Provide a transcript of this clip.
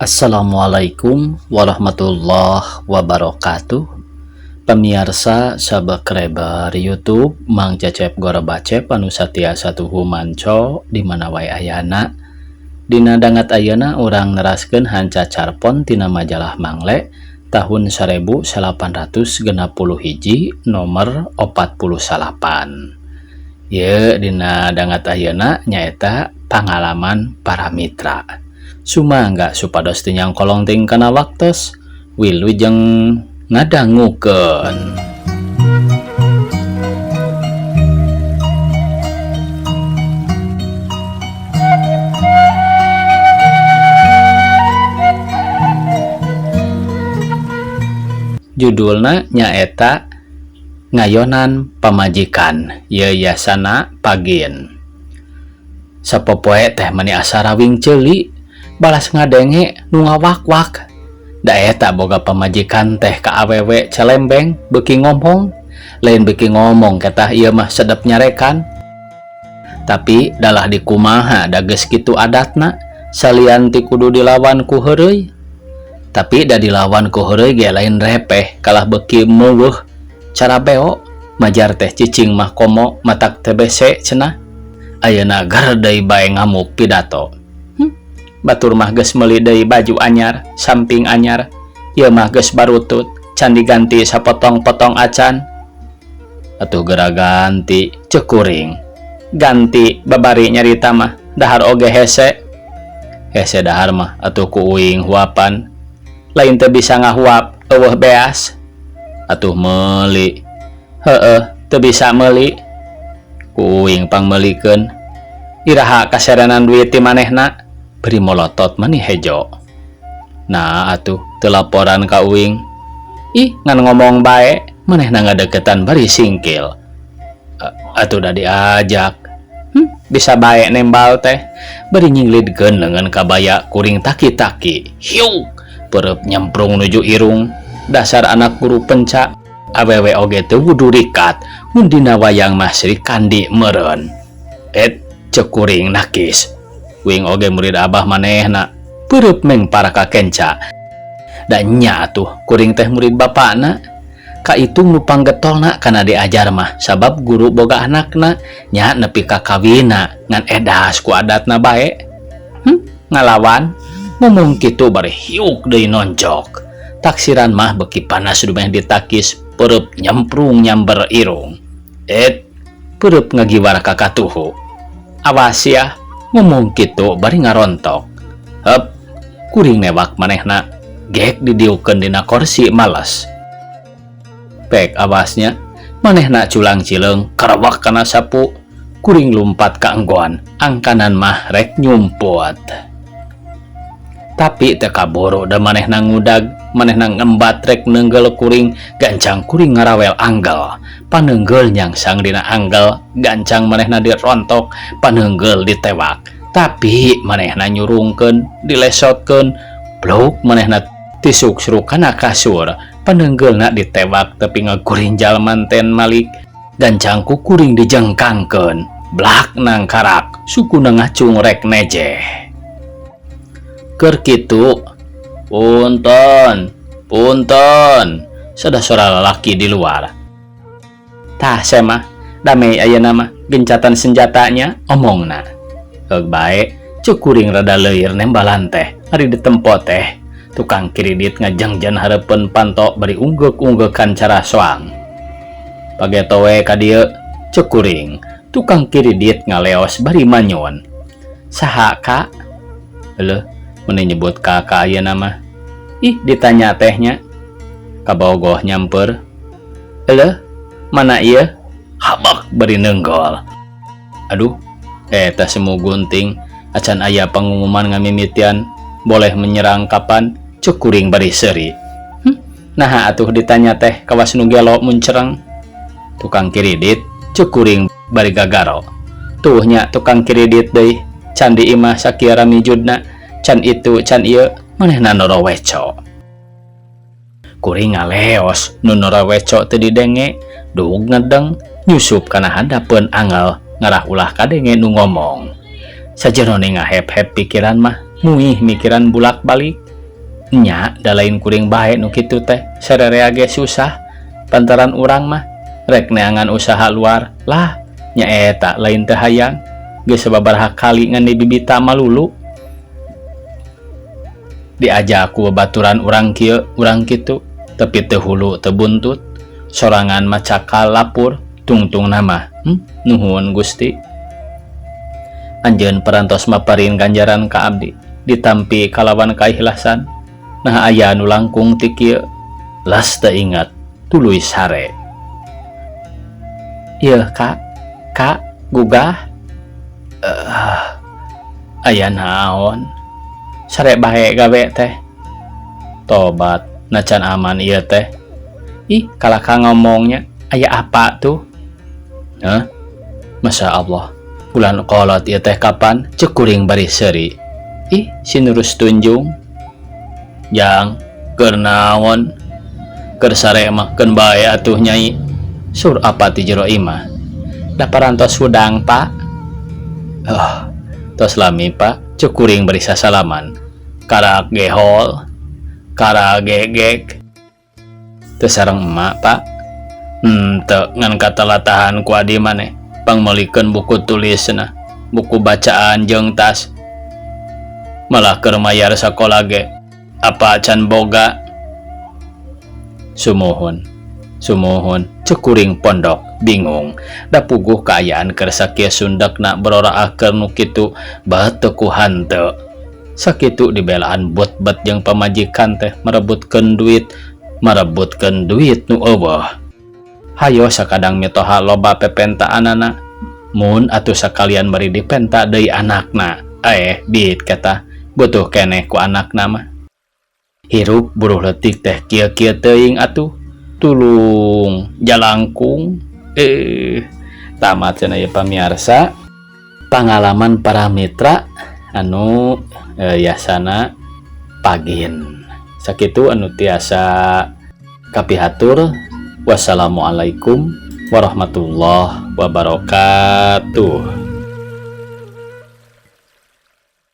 Assalamualaikum warahmatullahi wabarakatuh. Pemirsa subscriber YouTube Mang Cecep Gorobacep anu satia satuhu manco di mana wae ayana. Dina dangat ayeuna urang neraskeun hanca carpon tina majalah Mangle tahun 1861 nomor 49. Ye dina dangat ayeuna nyaeta pangalaman para mitra. Sumangga supados teu nyangkolong ting kana waktos wilujeng ngadangukeun. Judulna nyaeta Ngayonan Pamajikan Yayasana Pagin. Sapopoe teh mani asa rawing ceuli balas ngadenge nu ngawak-wak. Da eta boga pamajikan teh ka awewe celembeng beuki ngomong, lain beuki ngomong ketah ieu mah sedep nyarekan. Tapi dalah dikumaha da geus kitu adatna, salian ti kudu dilawan ku heureuy. Tapi da dilawan ku heureuy ge lain repeh, kalah beuki meuweuh cara beo, majar teh cicing mah komo matak TBC cenah. Ayeuna gar deui bae ngamuk pidato. Batur mah geus meuli deui baju anyar, samping anyar, ieu mah geus barutut, can diganti sapotong-potong acan. Atuh geura ganti ceuk kuring. Ganti babari nyarita mah dahar oge hese. Hese dahar mah atuh ku uing huapan. Lain teu bisa ngahuap eueuh beas. Atuh meuli. Heueuh teu bisa meuli. Ku uing pangmeulikeun. Iraha kaserenan duit ti manehna? Beri molotot mani hejo. Nah atuh teu laporan ka uing. Ih ngan ngomong bae manehna ngadeukeutan bari singkil. Atuh da diajak. Bisa bae nembal teh. Bari nyinglidkeun leungeun kabaya kuring taki-taki. Hiuk perep nyemprung nuju irung. Dasar anak guru penca. Awewe oge teu wudu rikat. Mun dina wayang mah Sri Kandi meureun. Et ceuk kuring nakis. Wing oge murid abah manehna peureub meng para ka kenca. Da nya atuh kuring teh murid bapakna. Kaitung nu panggetolna kana diajar mah sabab guru boga anakna nya nepi ka kawina ngan edas ku adatna bae. Ngalawan ngomong kitu bari hiuk deui nonjok. Taksiran mah beuki panas dumeh ditakis peureub nyemprung nyamber irung. Et peureub ngagiwar ka katuhu. Awas ya ngomong kitu bari ngarontok. Hep, kuring newak manehna gek didiukeun dina korsi males. Pek awasnya manehna culang cileung karewak kana sapu. Kuring lumpat ka enggoan, angkanan mah rek nyumput. Tapi teu kaboro da manehna ngudag, manehna ngembat rek neunggel kuring, gancang kuring ngarawel anggel. Paneunggel nyangsang dina anggel, gancang manehna dirontok, paneunggel ditewak. Tapi manehna nyurungkeun, dilesotkeun, blok manehna tisuk seruk kana kasur, paneunggeulna ditewak tepi ngagurinjal manten malik, gancang ku kuring dijengkangkeun, blak nangkarak, sukuna ngacung rek nejeh. Keur kitu, punten, punten, sada sora lalaki di luar. Tah semah, damai ayeuna mah gencatan senjatanya omongna. Heug bae, ceuk kuring rada leuir nembalan teh, ari ditempo teh. Tukang kiridit ngajengjen hareupeun panto bari unggeuk-unggekan cara soang. Pageto we ka dieu, ceuk kuring. Tukang kiridit ngaleos bari manyun. Saha ka? Leuh, meni nyebut kakak ayeuna mah. Ih, ditanya tehnya. Kabogoh nyamper. Leuh, mana ieu? Habak bari neunggol. Aduh, eta semu gunting. Acan aya pengumuman ngamimitian boleh menyerang kapan? Ceuk kuring bari seuri. Naha atuh ditanya teh kawas nu gelo muncereng. Tukang kiridit ceuk kuring bari gagaro. Tuh nya tukang kiridit deui. Can di imah sakieu ramijudna. Can itu can ieu manehna noroweco. Kuring ngaleos nu noroweco teu didenge, duug ngedeng nyusup kana handapeun angel ngarah ulah kadenge nu ngomong. Sajerone ngahep-hep pikiran mah muih mikiran bulak-balik. Nya da lain kuring bae nu kitu teh, sarerea ge susah pantaran urang mah rek neangan usaha luar lah nya eta lain teu hayang geus sababaraha kali ngan dibibita malulu diajak ku babaturan urang kieu urang kitu tapi teu hulu teu buntut sorangan mah cakal lapur tungtungna mah nuhun Gusti anjeun parantos maparin ganjaran ka abdi ditampi kalawan kaikhlasan nah aya nu langkung ti kieu las teu ingat tuluy sare ieu kak kak gugah aya naon sare bae gawe teh tobat nacan aman ieu teh ih kalaka ngomongnya aya apa tuh hah Masya Allah bulan kolot ieu teh kapan cek kuring bari seuri ih si Nurus Tunjung jang keur naon keur sare mah keun bae atuh nyai sur apa ti jero imah da parantos hudang pak oh tos lami pak cek kuring bari sasalaman karak gehol karak gegek teu sareng emak pak henteu ngan katalatahan ku adi maneh pangmeulikeun buku tulisna buku bacaan jeung tas malah keur mayar sakola ge apa can boga sumuhun sumuhun cek kuring pondok bingung da puguh kaayaan keur sakieu sundekna beroraah keur nu kitu bae teu ku hanteu sakitu dibelaan but-bet jeung pamajikan teh merebutkeun duit nu eueuh hayo sakadang mitoha loba pepentaanana mun atuh sakalian bari dipenta deui anakna bit kata butuh keneh ku anakna mah hirup buruh leutik teh kieu-kieu teuing atuh tulung jalangkung tamat cenah ieu pamiarsa pangalaman para mitra anu yasana pagin sakitu anu tiasa kapihatur. Wassalamualaikum warahmatullahi wabarakatuh.